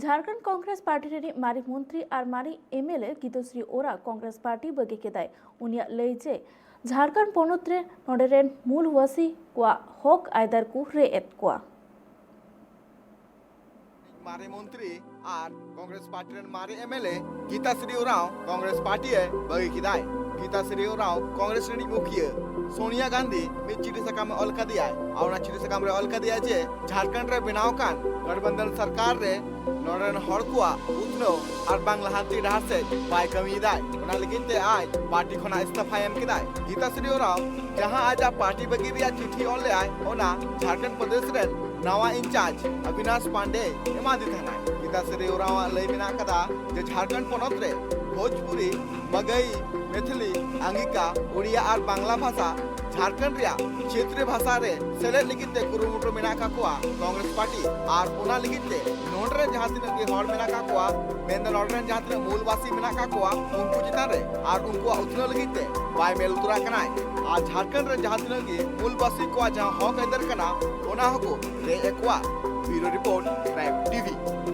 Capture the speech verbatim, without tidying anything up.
Jharkhand Congress party ᱨᱤᱱᱤᱡ ᱢᱟᱨᱮ ᱢᱚᱱᱛᱨᱤ ᱟᱨ ᱢᱟᱨᱮ ᱮᱢᱮᱞᱮ ᱜᱤᱛᱟᱹᱥᱨᱤ ᱳᱨᱟᱸᱣ ᱠᱚᱝᱜᱨᱮᱥ ᱯᱟᱨᱴᱤ ᱵᱟᱹᱜᱤ ᱠᱮᱫᱟᱭ᱾ ᱩᱱᱤᱭᱟᱜ ᱞᱟᱹᱭ ᱡᱮ ᱡᱷᱟᱲᱠᱷᱚᱸᱰ ᱯᱚᱱᱚᱛ ᱨᱮ ᱱᱚᱰᱮ ᱨᱮᱱ ᱢᱩᱞ ᱵᱟᱥᱤ ᱠᱚᱣᱟᱜ ᱦᱚᱠ ᱟᱭᱫᱟᱨ ᱠᱚ ᱨᱮᱡ ᱮᱫ ᱠᱚᱣᱟ᱾ ᱢᱟᱨᱮ ᱢᱚᱱᱛᱨᱤ ᱟᱨ ᱠᱚᱝᱜᱨᱮᱥ ᱯᱟᱨᱴᱤ ᱨᱮᱱ ᱢᱟᱨᱮ ᱮᱢᱮᱞᱮ ᱜᱤᱛᱟᱥᱨᱤ ᱳᱨᱟᱸᱣ ᱠᱚᱝᱜᱨᱮᱥ ᱯᱟᱨᱴᱤ ᱮ ᱵᱟᱹᱜᱤ ᱠᱮᱫᱟᱭ᱾ ᱜᱤᱛᱟᱥᱨᱤ ᱳᱨᱟᱸᱣ ᱠᱚᱝᱜᱨᱮᱥ ᱨᱤᱱᱤᱡ ᱢᱩᱠᱷᱤᱭᱟᱹ ᱥᱳᱱᱤᱭᱟ ᱜᱟᱱᱫᱷᱤ ᱢᱤᱫ ᱪᱤᱴᱷᱤ ᱥᱟᱠᱟᱢ ᱮ ᱚᱞ ᱠᱟᱫᱮᱭᱟᱭ᱾ ᱟᱨ ᱚᱱᱟ ᱪᱤᱴᱷᱤ ᱥᱟᱠᱟᱢ ᱨᱮ ᱚᱞ ᱠᱟᱫᱮᱭᱟᱭ ᱡᱮ ᱡᱷᱟᱲᱠᱷᱚᱸᱰ ᱨᱮ ᱵᱮᱱᱟᱣ ᱟᱠᱟᱱ ᱜᱚᱴᱷᱵᱚᱱᱫᱷᱚᱱ ᱥᱚᱨᱠᱟᱨ ᱨᱮ ᱱᱚᱰᱮ ᱨᱮᱱ ᱦᱚᱲ ᱠᱚᱣᱟᱜ ᱩᱛᱱᱟᱹᱣ ᱟᱨ ᱵᱟᱝ ᱞᱟᱦᱟᱱᱛᱤ ᱰᱟᱦᱟᱨ ᱥᱮᱫ ᱵᱟᱭ ᱠᱟᱹᱢᱤᱭᱮᱫᱟᱭ᱾ ᱚᱱᱟ ᱞᱟᱹᱜᱤᱫ ᱛᱮ ᱟᱡ ᱯᱟᱨᱴᱤ ᱠᱷᱚᱱᱟᱜ ᱤᱥᱛᱚᱯᱷᱟᱭ ᱮᱢ ᱠᱮᱫᱟᱭ᱾ ᱜᱤᱛᱟᱥᱨᱤ ᱳᱨᱟᱸᱣ ᱡᱟᱦᱟᱸ ᱟᱡᱟᱜ ᱯᱟᱨᱴᱤ ᱵᱟᱹᱜᱤ ᱨᱮᱭᱟᱜ ᱪᱤᱴᱷᱤ ᱚᱞ ᱞᱮᱫᱟᱭ, ᱚᱱᱟ ᱡᱷᱟᱲᱠᱷᱚᱸᱰ ᱯᱨᱚᱫᱮᱥ ᱨᱮᱱ ᱱᱟᱣᱟ ᱤᱱᱪᱟᱨᱡᱽ ᱚᱵᱤᱱᱟᱥ ᱯᱟᱱᱰᱮ ᱮᱢᱟᱫᱮ ᱛᱟᱦᱮᱱᱟᱭ᱾ ᱜᱤᱛᱟᱥᱨᱤ ᱳᱨᱟᱸᱣ ᱟᱜ ᱞᱟᱹᱭ ᱢᱮᱱᱟᱜ ᱟᱠᱟᱫᱟ ᱡᱮ ᱡᱷᱟᱲᱠᱷᱚᱸᱰ ᱯᱚᱱᱚᱛ ᱨᱮ ᱵᱷᱳᱡᱽᱯᱩᱨᱤ, ᱢᱟᱜᱟᱭᱤ, ᱢᱮᱛᱷᱤᱞᱤ, ᱟᱝᱜᱤᱠᱟ, ᱳᱲᱤᱭᱟ ᱟᱨ ᱵᱟᱝᱞᱟ ᱵᱷᱟᱥᱟ ᱡᱷᱟᱲᱠᱷᱚᱸᱰ ᱨᱮᱭᱟᱜ ᱪᱷᱮᱛᱨᱤᱭᱚ ᱵᱷᱟᱥᱟ ᱨᱮ ᱥᱮᱞᱮᱫ ᱞᱟᱹᱜᱤᱫ ᱛᱮ ᱠᱩᱨᱩᱢᱩᱴᱩ ᱢᱮᱱᱟᱜ ᱟᱠᱟᱫ ᱠᱚᱣᱟ ᱠᱚᱝᱜᱨᱮᱥ ᱯᱟᱨᱴᱤ᱾ ᱟᱨ ᱚᱱᱟ ᱞᱟᱹᱜᱤᱫ ᱛᱮ ᱱᱚᱰᱮ ᱨᱮᱱ ᱡᱟᱦᱟᱸ ᱛᱤᱱᱟᱹᱜ ᱜᱮ ᱦᱚᱲ ᱢᱮᱱᱟᱜ ᱟᱠᱟᱫ ᱠᱚᱣᱟ, ᱢᱮᱱᱫᱚ ᱱᱚᱰᱮ ᱨᱮᱱ ᱡᱟᱦᱟᱸ ᱛᱤᱱᱟᱹᱜ ᱢᱩᱞᱵᱟᱥᱤ ᱢᱮᱱᱟᱜ ᱟᱠᱟᱫ ᱠᱚᱣᱟ, ᱩᱱᱠᱩ ᱪᱮᱛᱟᱱ ᱨᱮ ᱟᱨ ᱩᱱᱠᱩᱣᱟᱜ ᱩᱛᱱᱟᱹᱣ ᱞᱟᱹᱜᱤᱫ ᱛᱮ ᱵᱟᱭ ᱢᱮᱫ ᱞᱩᱛᱩᱨᱟᱜ ᱠᱟᱱᱟᱭ᱾ ᱟᱨ ᱡᱷᱟᱲᱠᱷᱚᱸᱰ ᱨᱮᱱ ᱡᱟᱦᱟᱸ ᱛᱤᱱᱟᱹᱜ ᱜᱮ ᱢᱩᱞᱵᱟᱥᱤ ᱠᱚᱣᱟᱜ ᱡᱟᱦᱟᱸ ᱦᱚᱠ ᱟᱹᱭᱫᱟᱹᱨ ᱠᱟᱱᱟ, ᱚᱱᱟ ᱦᱚᱸᱠᱚ ᱨᱮᱡ ᱮᱫ ᱠᱚᱣᱟ᱾ ᱵᱤᱭᱩᱨᱳ ᱨᱤᱯᱳᱨᱴ, ᱴᱨᱟᱭᱤᱵᱽ ᱴᱤᱵᱷᱤ᱾